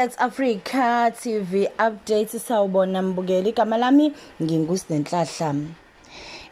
Select Africa TV update. Sawubona mbukeli, igama lami nginguSinenhlahla.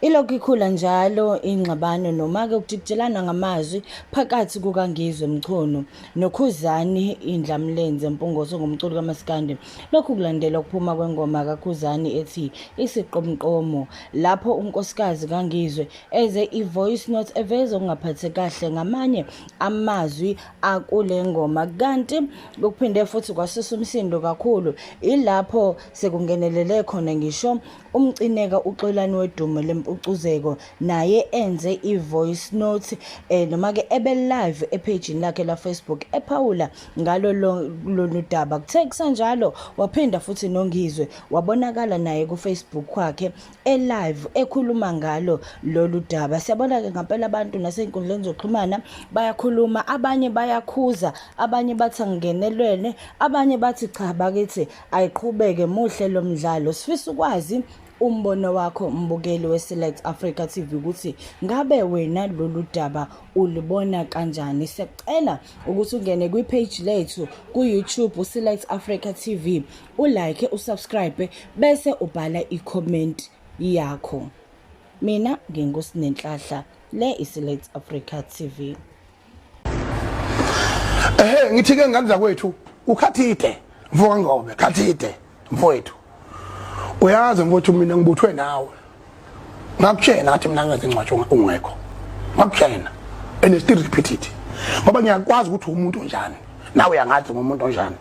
Ilokhu ikhula njalo ingxabano noma-ke ukujikijelana ngamazwi phakathi kukaNgizwe Mchunu noKhuzani Indlamlenze Mpungose ongumculi kaMaskandi. Lokhu kulandela ukuphuma kwengoma kaKhuzani ethi Isiqomqomo lapho unkosikazi kaNgizwe eze i-voice note eveza ukungaphatheki kahle ngamanye amazwi akule ngoma, kanti kuphinde futhi kwasusa umsindo kakhulu ilapho sekungenelele khona ngisho uMcineka uXolani wedumo lempucuzeko naye enze i-voice note noma-ke ebe live ephejini lakhe la-Facebook ephawula ngalo lolu daba. Kuthe kusanjalo waphinda futhi noNgizwe wabonakala naye ku-Facebook kwakhe e-live ekhuluma ngalo lolu daba. Siyabona-ke ngampela abantu nasey'nkundleni zokuxhumana bayakhuluma, abanye bayakhuza, abanye bathi angingenelele, abanye bathi cha bakithi ayiqhubeke, muhle lo mdlalo. Sifisa ukwazi umbono wakho mbukeli we-Select Africa TV ukuthi ngabe wena lolu daba ulibona kanjani. Siyacela ukuthi ungene kwi-page lethu ku-YouTube uSelect Africa TV, ulike, usubscribe bese ubhala i-comment yakho. Mina nginguSinenhlahla, le iSelect Africa TV. Ehhe, ngithi ke ngane zakwethu, ukhathide mfoka Ngobe, khathide mfowethu. Uyazi mfowethu, mina ngibuthwe nawe, ngakutshena ngathi mina ngenze incwadi ungekho, ngakutshena and still repeat it ngoba ngiyakwazi ukuthi umuntu onjani, nawe uyangazi ngumuntu onjani,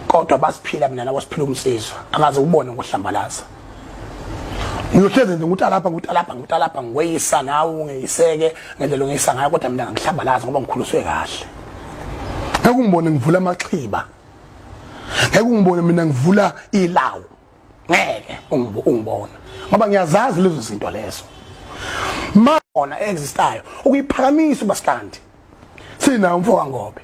kodwa basiphila mina nawe siphila umsizwa akaze ubone ngokuhlambalaza. Ngiyohlezi nje ngutalapha ngutalapha ngutalapha, ngikweyisa nawe ungeyiseke ngendlela ongeyisa ngayo, kodwa mina ngihlambalaza ngoba ngikhuliswe kahle. Ngeke ungibone ngivula amaxhiba, ngeke ungibone mina ngivula ilawu, ngeke ungibona ngoba ngiyazazi lezo zinto lezo ma existayo ukuyiphakamisa ubasikandi sinawo mfo kaNgobe.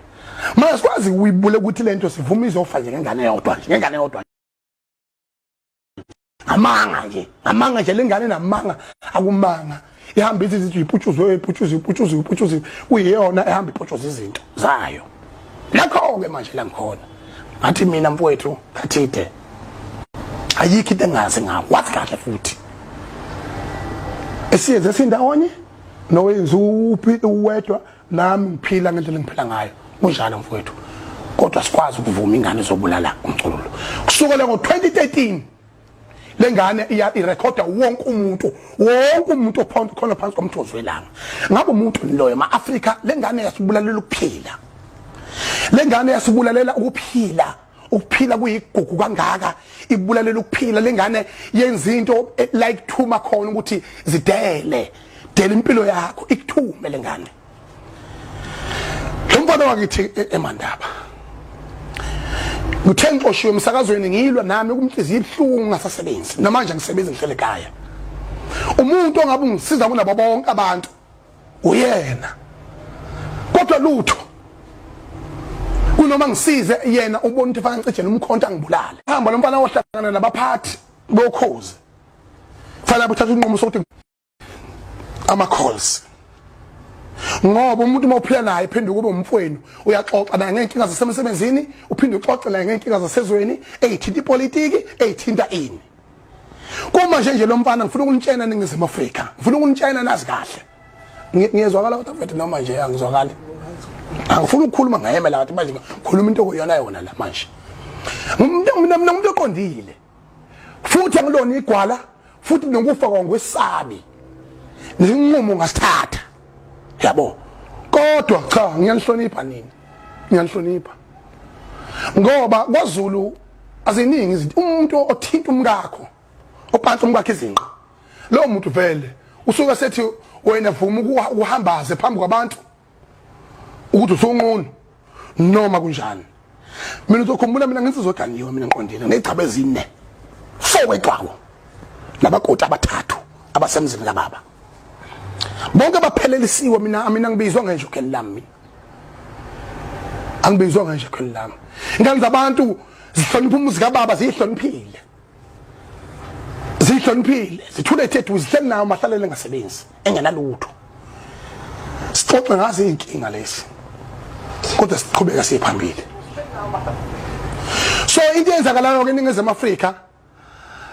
Manje sikwazi ukuyibule ukuthi lento sivuma izofa nje ngengane yodwa, nje ngengane yodwa, ngamanga nje, ngamanga nje lengane namanga akumanga, ihamba ithi ithi iputshuzwe iputshuzwe iputshuzwe iputshuzwe, kuyiyona ehamba iputshuza izinto zayo. Lakho-ke manje la ngikhona ngathi mina mfowethu ngathide ayikho into engazi ngawo, wathi kahle futhi esiyenze sindawonye nowenza uphi uwedwa, nami ngiphila ngendlela engiphila ngayo, kunjalo mfowethu, kodwa sikwazi ukuvuma ingane zobulala umculo kusukela ngo-2013. Lengane iya irekhoda wonke umuntu, wonke umuntu ophonto khona phansi komthozi welanga, ngabe umuntu loyo ma-Afrika. Lengane yasibulalela ukuphila, lengane yasibulalela ukuphila, ukuphila kuyigugu kangaka, ibulalela ukuphila lengane. Yenza into like thuma khona ukuthi zidele dela impilo yakho, ikuthume lengane. Lo mfana wakithi eMandaba, ngithe ngixoshiwe emsakazweni, ngilwa nami kumhliziyo ibuhlungu, ngasasebenzi namanje ngisebenza ngihlele ekhaya. Umuntu ongabe ungisiza kunabo bonke abantu uyena, kodwa lutho, kunoma ngisize yena ubona ukuthi fanele ngicijele umkhonto angibulale. Hamba lo mfana ohlangana nabaphathi bokhozi, fanele uthatha inqumo sokuthi ama calls, ngoba umuntu uma uphila naye phinde kube umfwenu, uyaxoxa naye ngeenkinga zasemsebenzini, uphinde uxoxe naye ngeenkinga zasezweni eyithinta ipolitiki, eyithinta ini. Kuma nje nje lo mfana, ngifuna ukunitshena Ningizimu Afrika, ngifuna ukunitshena nazi kahle. Ngiyezwakala kodwa mfethu noma nje angizwakali? Angifuni ukukhuluma ngayeme la, ngathi manje khuluma into okuyona yona la manje. Mina mina umuntu oqondile futhi angilona igwala, futhi nokufa kwangwesabi, nesinqumo ngasithatha yabo. Kodwa cha, ngiyanihlonipha nini, ngiyanihlonipha ngoba kwaZulu aziningi izinto. Umuntu othinta umkakho, ophansi umkakho izinqa, lowo muntu vele usuke sethi wena vuma ukuhambaze phambi kwabantu ukuthi usunqunu noma kunjani. Mina uzokhumbula mina nginsizwa eganiwe, mina ngiqondile ngegcaba ezine, four wegcwako nabakoti abathathu abasemzini kababa, bonke baphelelisiwe. Mina ngibizwa ngenje ukheli lami, mina angibizwa ngenje ukheli lami. Ingane zabantu zihlonipha umuzi kababa, ziyihloniphile, zihloniphile, zithule ethethu, zihleli nawo mahlalele engasebenzi engenalutho. Sixoxe ngazo iy'nkinga lezi, kodwa siqhubeka siye phambili. So into eyenzakalayo ke eNingizimu Afrika,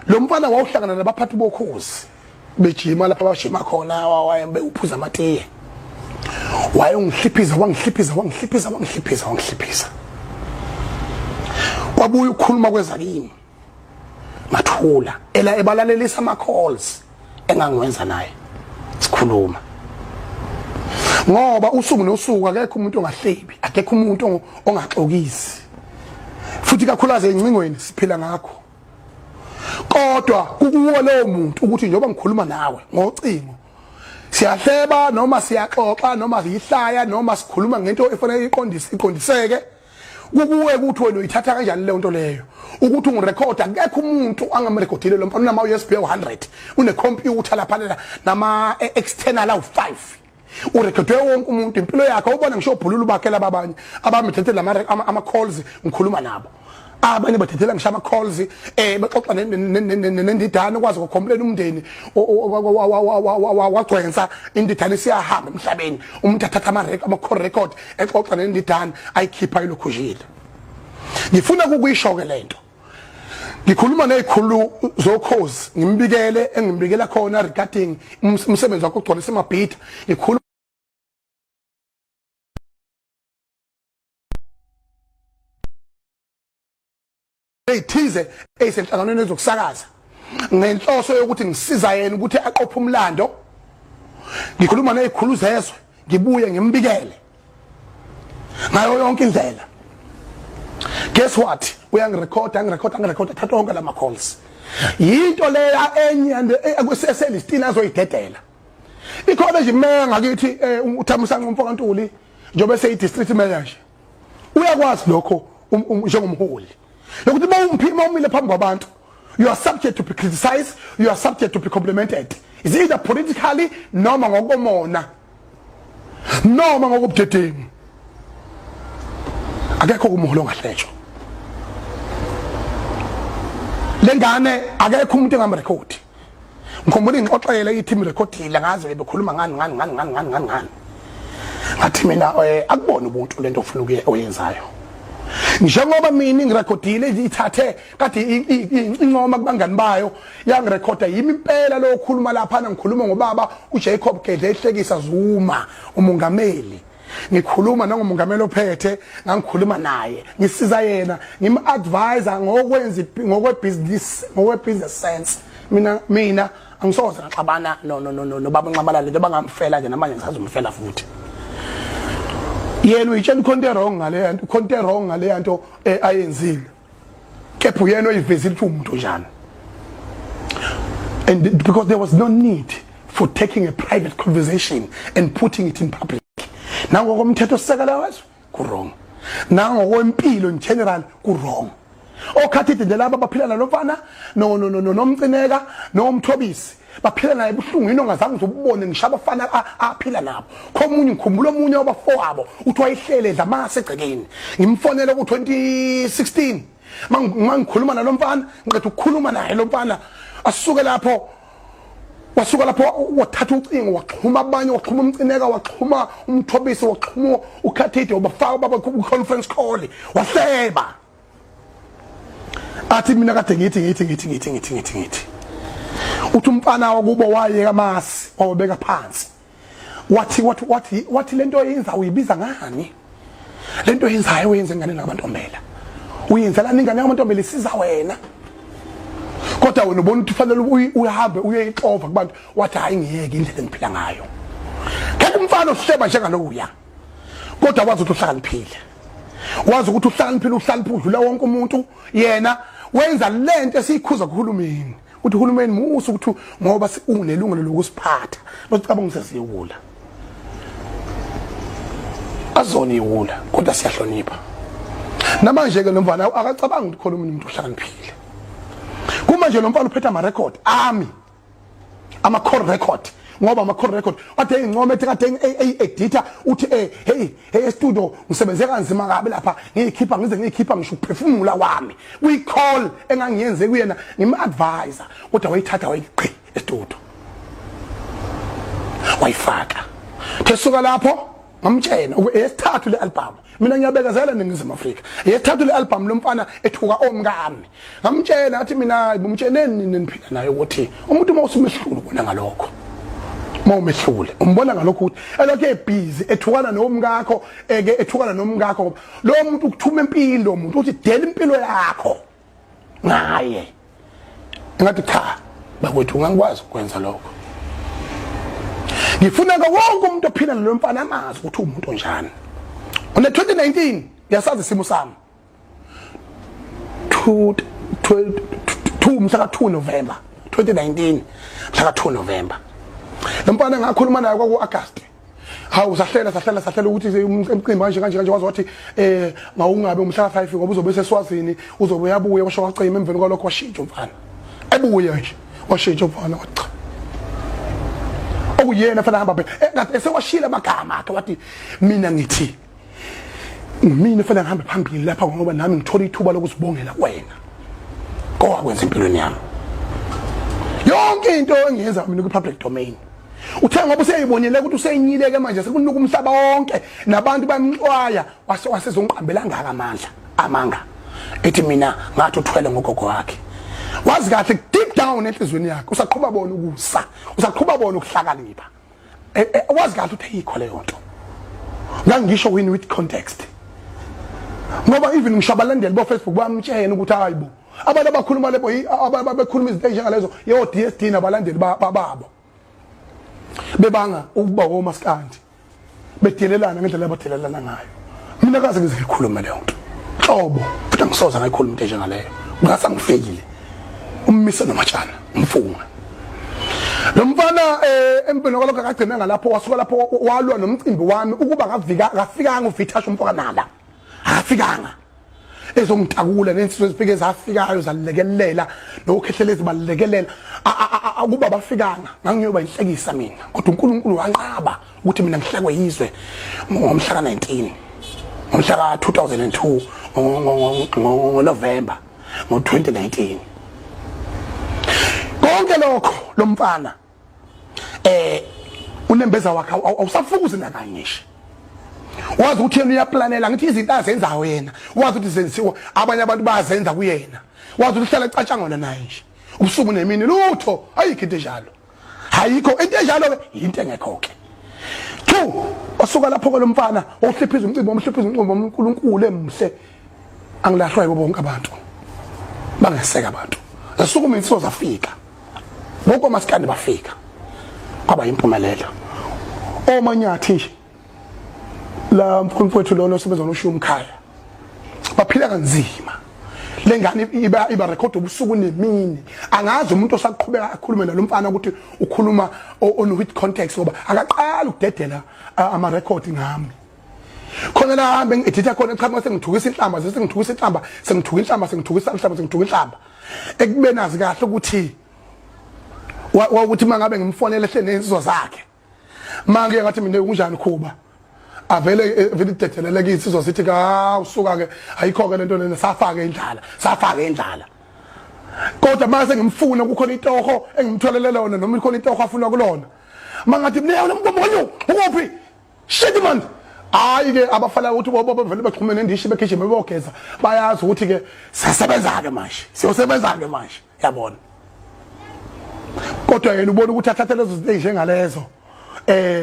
lo mfana wawuhlangana nabaphathi bokhozi bejima lapha abajima khona, wayebephuza amatiye, wayongihliphiza, wangihliphiza, wangihliphiza, wangihliphiza, wangihliphiza. Kwabuya ukukhuluma kweza kimi, ngathula, ela ebalalelisa ama calls engangiwenza naye sikhuluma, ngoba usuku nosuku akekho umuntu ongahlebi, akekho umuntu ongaxokisi, futhi kakhulukazi ezincingweni siphila ngakho. Kodwa kukuwo lowo muntu ukuthi njengoba ngikhuluma nawe ngocingo, siyahleba noma siyaxoxa noma siyihlaya noma sikhuluma ngento efanele iqondise, iqondiseke. Kukuwe ukuthi wena uyithatha kanjani leyo nto leyo, ukuthi ungirekhoda. Akekho umuntu angamrekhodile lo mfana. Unama USB 100, une computer lapha nama external awu5, urekhodwe wonke umuntu impilo yakhe. Ubona ngisho obhululu bakhe laba abanye abamthethe lama ama calls ngikhuluma nabo, abanye bathethela ngisho ama calls baxoxa nendidane, ukwazi ukucomplain umndeni wagcwensa indidane siyahamba emhlabeni. Umuntu athatha ama ama call record exoxa nendidane, ayikhipha ilokhujile. Ngifuna ukuyisho ke lento, ngikhuluma nezikhulu zokhozi, ngimbikele engimbikela khona regarding umsebenzi wakho ogcwalisa amabhida. Ngikhuluma ezithize ezisenhlanganweni ezokusakaza ngenhloso yokuthi ngisiza yena ukuthi aqophe umlando. Ngikhuluma nezikhulu zezwe, ngibuye ngimbikele ngayo yonke indlela. Guess what? Uyangirekhoda, angirekhoda, angirekhoda, athatha onke lama calls. Yinto leya enye eselistini azoyidedela. Ikhona nje imeya ngakithi, uThamusanqa umfokaNtuli, njengoba eseyi district mayor nje, uyakwazi lokho njengomholi yokuthi uma umile phambi kwabantu, you are subject to be criticized, you are subject to be complimented. Is either politically noma ngokomona noma ngokubudedengu. Akekho kumuholo ongahletshwa lengane, akekho umuntu engamrekhodi. Ngikhumbula ingixoxele ithi imrekhodile, ngaze bekhuluma ngani ngani ngani ngani ngani ngani ngani. Ngathi mina, akubona ubuntu lento ofuna ukuye oyenzayo, njengoba mina ngirekhodile, ithathe kade incoma kubangani bayo, yangirekhoda. Yimi impela lo okhuluma lapha, ngikhuluma ngobaba uJacob Gedleyihlekisa Zuma, umongameli. Ngikhuluma nangomongameli ophethe, ngangikhuluma naye, ngisiza yena, ngim-advise ngokwenza ngokwe-business, ngokwe-business sense. Mina angisoze ngaxabana no no no nobaba Nxamalala. Lento bangamfela nje, namanje ngisazomfela futhi. Yena uyitshela ikhonto wrong ngale nto, ikhonto wrong ngale nto ayenzile, kepha uyena oyivezile ukuthi umuntu onjani, and because there was no need for taking a private conversation and putting it in public. Nangokomthetho sisekelo wezwe ku wrong, nangokwempilo in general ku wrong. Okhathide nje laba baphila nalo mfana, no no no no nomcineka nomthobisi, baphila naye ebuhlungwini ongazange uzubone ngisho abafana aphila nabo. Khomunye ngikhumbula omunye wabafowabo uthi wayehlele edla amasi egcekeni. Ngimfonele ku-2016, mangikhuluma nalo mfana, ngiqeda ukukhuluma naye lo mfana asuke lapho, wasuka lapho wathatha ucingo, waxhuma abanye, waxhuma umcineka, waxhuma umthobisi, waxhuma ukhathide, wabafaka baba ku-conference call, wahleba athi mina kade ngithi ngithi ngithi ngithi ngithi ngithi ngithi. Uthi umfana wakubo wayeka amasi, wawabeka phansi, wathi wathi wathi wathi, lento oyenza uyibiza ngani? Lento oyenzayo uyenza ingane ngabantombela, uyenzelani ingane yamantombela? Isiza wena, kodwa wena ubona ukuthi kufanele uhambe uyeyixova kubantu. Wathi, hayi, ngiyeke indlela engiphila ngayo. Kepha umfana ohleba njengalokuya, kodwa wazi ukuthi uhlakaniphile, wazi ukuthi uhlakaniphile, uhlakaniphe udlula wonke umuntu. Yena wenza lento esiyikhuza kuhulumeni, uthi uhulumeni musa ukuthi ngoba unelungelo lokusiphatha basicabanga ukuthi siyiwula. Azona iwula, kodwa siyahlonipha. Namanje ke lo mfana akacabanga ukuthi khona umuntu ohlakaniphile. Kumanje lo mfana uphethe ama record ami, ama call record, ngoba ama call record kade income ethi kade eyi-editha, uthi hey hey, studio ngisebenze kanzima kabi lapha, ngiyikhipha ngize ngiyikhipha ngisho ukuphefumula kwami kwi-call engangiyenze kuyena ngim-advisor, kodwa wayithatha wayiqhi estudio wayifaka. Thesuka lapho. Ngamtshena eyesithathu le album. Mina ngiyabekezela eNingizimu Afrika. Eyesithathu le album lomfana ethuka omkami. Ngamtshela ngathi mina bumtsheleni nini niphila naye ukuthi umuntu uma usumehlula ubona ngalokho. Uma umehlule umbona ngalokho ukuthi elokhu ebhizi ethukana nomkakho eke ethukana nomkakho ngoba lo muntu ukuthuma impilo umuntu uthi dela impilo yakho ngaye. Ngathi cha bakwethu ngangikwazi ukwenza lokho. Ngifuna ke wonke umuntu ophila nalo mfana amazi ukuthi umuntu onjani. Une 2019 ngiyasazi isimo sami. 2 2 mhla ka 2 November 2019 mhla ka 2 November. Lo mfana ngakhuluma naye kwaku August. Hawu sahlela sahlela sahlela ukuthi umcimbi kanje kanje kanje waze wathi eh mawungabe umhla ka 5 ngoba uzobe seswazini uzobe uyabuya washo wacima emveni kwalokho washintsha umfana. Ebuye nje washintsha umfana wathi cha. Okuyena fanele hamba phela esewashila amagama akhe wathi mina ngithi mina fanele ngihambe phambili lapha ngoba nami ngithola ithuba lokuzibongela kuwena. Kowakwenza empilweni yami. Yonke into engiyenza mina ku public domain. Uthe ngoba useyibonile ukuthi useyinyile ke manje sekunuka umhlaba wonke nabantu bamxwaya wase wasezongiqambela ngaka amandla amanga ethi mina ngathi uthwele ngogogo wakhe. Wazi kahle deep down enhlizweni yakhe usaqhuba bona ukusa usaqhuba bona ukuhlakanipha. Wazi kahle ukuthi ayikho leyo nto. Ngangisho win with context. Ngoba even ngisho abalandeli bo Facebook bamtshela ukuthi hayibo abantu abakhuluma lebo ababekhuluma izinto ezinjengalezo yo DSD nabalandeli bababo bebanga ukuba womaskandi bedelelana ngendlela abadelelana ngayo. Mina kaze ngize ngikhulume leyo nto hlobo futhi angisoze ngayikhuluma into enjengaleyo ngase ngifikile ummise nomatshana umfunga lo mfana empini kwalokho akagcina ngalapho wasuka lapho walwa nomcimbi wami ukuba ngavika akafikanga uVitasha umfokanala akafikanga ezongitakula nensizwe ezifike zafikayo zalekelela nokhehlelezi balekelela akuba bafikanga ngangiyoba inhlekisa mina kodwa uNkulunkulu wanqaba ukuthi mina ngihlekwe yizwe ngomhla ka-19 ngomhla ka-2002 ngoNovember ngo-2019. Konke lokho lo mfana unembeza wakhe awusafukuzi nakanye nje. Wazi ukuthi yena uyaplanela ngithi izinto azenzayo yena wazi ukuthi zenziwa abanye abantu bazenza kuyena wazi ukuthi uhlala ecatshangwana naye nje ubusuku nemini lutho ayikho into enjalo ayikho into enjalo ke into engekho ke. Two wasuka lapho ke lo mfana wawuhliphiza umcimbi wamhliphiza umcimbi uNkulunkulu emhle angilahlwa yibo bonke abantu bangeseka abantu zasukuma insizwa zafika bonke omasikandi bafika kwaba impumelelo. Omanyathi nje la mfowethu lona osebenza noshiya umkhaya baphila kanzima lengane iba record ubusuku nemini angazi umuntu osaqhubeka akhulume nalomfana ukuthi ukhuluma on with context ngoba akaqali ukudedela ama record ngami khona la hambe ngi-editha khona cha mase ngithukisa inhlamba sengithukisa inhlamba sengithuka inhlamba sengithukisa inhlamba sengithuka inhlamba ekubeni azi kahle ukuthi ukuthi mangabe ngimfonele ehle nezinsizwa zakhe manje ngathi mina kunjani khuba avele vele idedelele kithi sithi ka usuka ke ayikho ke lento lena safaka indlala safaka indlala kodwa mase ngimfuna kukhona itoho engimtholele lona noma ikhona itoho afuna kulona mangathi mina wena mbonyo ukuphi shit man hayi ke abafana ukuthi bobo bevele bexhume nendishi begijime beyogeza bayazi ukuthi ke siyasebenza ke manje siyosebenza ke manje yabona kodwa yena ubona ukuthi athathe lezo zinto ezinjengalezo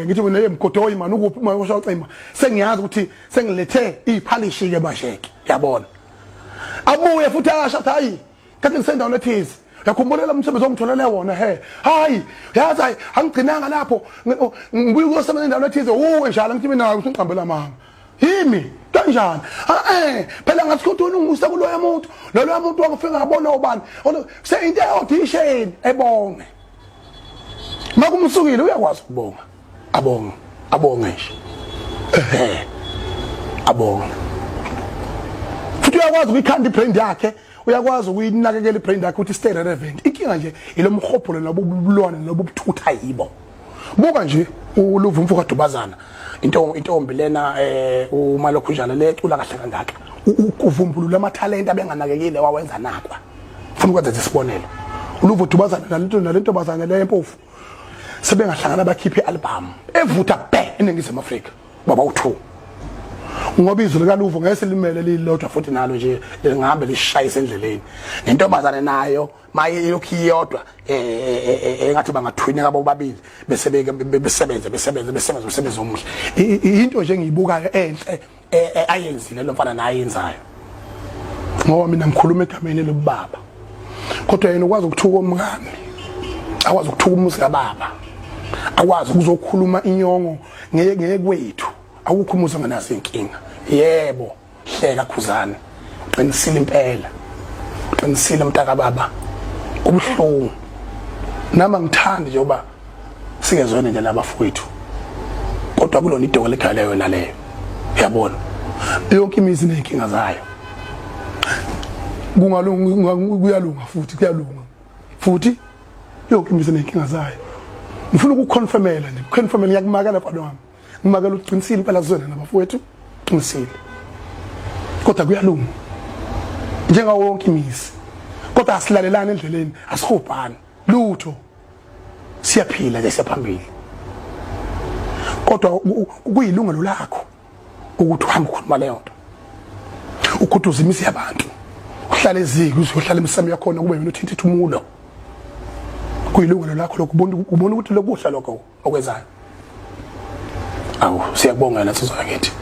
ngithi mina emgodoyi man ukuphi uma usho cima sengiyazi ukuthi sengilethe iphalishi ke manje ke yabona abuye futhi asho athi hayi kade ngisendaweni ethize uyakhumbula umsebenzi ongitholele wona he hayi yazi hayi angigcinanga lapho ngibuye ukuyosebenza endaweni ethize uwe njalo ngithi mina usungiqambela amanga yimi kanjani phela ngathi kodwa ungisa kuloya muntu loya muntu wakufika ngabona ubani seyinto e-audition ebonge makumsukile uyakwazi ukubonga abonge abonge nje abonge futhi uyakwazi ukuyikhanda ibrand yakhe uyakwazi ukuyinakekela ibrand yakhe ukuthi stay relevant. Inkinga nje ilomhobholo lobu bulwane lobu buthutha yibo. Buka nje uluvu umfo kaDubazana into intombi lena umalokhunjana lecula kahle kangaka ukuvumbulula amathalente abenganakekile wawenza nakwa. Ufuna ukwenza isibonelo uluvu Dubazana nalento nalentombazane le empofu sebengahlangana bakhiphe ialbum evutha bhe eNingizimu Afrika. Baba u2 ngoba izwi likaLuvo ngeke selimele lilodwa futhi nalo nje lingahambe lishayise endleleni. Nentombazane nayo maye ilokhu iyodwa engathi bangathwinika bobabili bese besebenze besebenze besebenze umsebenzi omuhle. Into nje engiyibukayo enhle ayenzile lo mfana naye ayenzayo, ngoba mina ngikhuluma egameni lobaba, kodwa yena ukwazi ukuthuka omkami, akwazi ukuthuka umuzi kababa, akwazi ukuzokhuluma inyongo ngeke ngeke kwethu. Awukho umuzi ongenazo inkinga. Yebo, hleka Khuzane, uqinisile impela, uqinisile mntaka baba. Kubuhlungu, nami angithandi njengoba singezwene nje labafowethu, kodwa kulona idoko lekhaya leyo naleyo. Uyabona, yonke imizi iney'nkinga zayo. Kungalunga, kuyalunga futhi kuyalunga futhi, yonke imizi iney'nkinga zayo. Ngifuna ukuconfirmela nje, confirmela, ngiyakumakela mfana wami, ngimakela, uqinisile impela zona nabafowethu, qinisile, kodwa kuyalunga njengawo wonke imizi. Kodwa asilalelani endleleni, asihubhani lutho, siyaphila nje, siyaphambili. Kodwa kuyilungelo lakho ukuthi uhambe ukhuluma leyo nto, ukhuduza imizi yabantu, uhlale eziko, uzohlala emsamo yakhona, kube yena uthinta ithumulo. Kuyilungelo lakho lokubona, ubona ukuthi lokuhla lokho okwenzayo. Awu, siyakubonga nathi, yakithi.